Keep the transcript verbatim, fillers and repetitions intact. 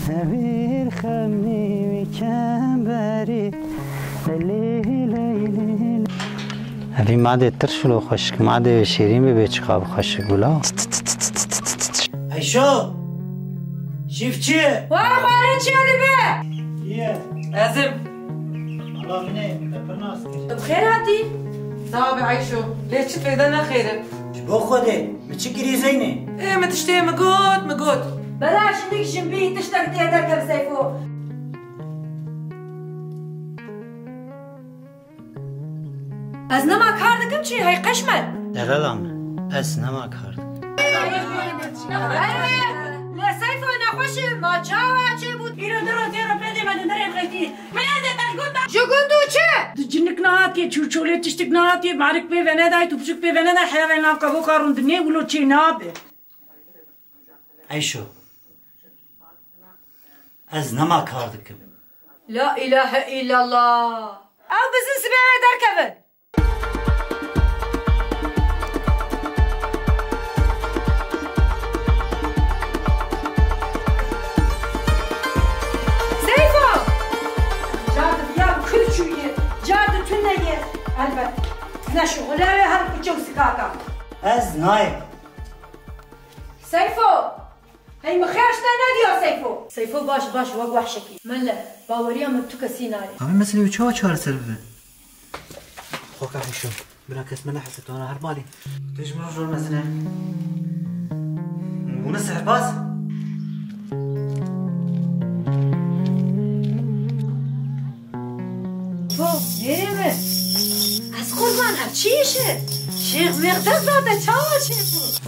Evîr xemî wî kemberî. Lê lê lê lê. Evî madê tirş wilo xweşik, madê wê şêrîn bibê çiqa bi xweşik wilo. Eyşo! Şîf çi ye? Wa xwarin çi ye dibe? Kî ye? Ez im. Mala min e, te pir nas kir. Bi xêr hatî. Sawa be Eyşo, lê çi fêde ne xêr e. Ji bo Xwedê, min çi kirî Zeynê? Ê, min tiştê min got, min got. Bela jinik jin bî, tiştek tê derkeve Seyfo. Ez nema kar dikim çi, hey qeşmer. Delala min, ez nema kar dikim. Lê Seyfo nexweş e, ma çawa çêbû? Îro du rojê re pêdê me di nirê xetî. Min ez ê te ji gund da. Ji gund û çi? Tu cinik nehatiye, çûçolê tiştik nehatiye, barik pê venedayê, tûpçik pê venedayê, heya ve nav qeboka rûndinê wilo çê nabe. Eyşo. Ez nema kar dikim. La ilahe illallah. Ew bizin sibê wê derkevin. Seyfo! Cardi viya bi kul çûye, cardi tune ye. Elbet. Ne şixule wê her kuçe û sikaka. Ez nayêm. Seyfo! Hey, min xêr ji te nediya Seyfo. Seyfo baş baş wek wehşekî. Mele, baweriya min tu kesî nayê. Abi meselê wî çawa çareser bibe? Xoka Hişam. Bila kes me nehese tu ana her balî. Tu ji min re zor mezin e. Bûne sihirbaz. To, nêrê min. Ez qurban, ev çi îş e? Şêx Mêx dest da te çawa çêbû?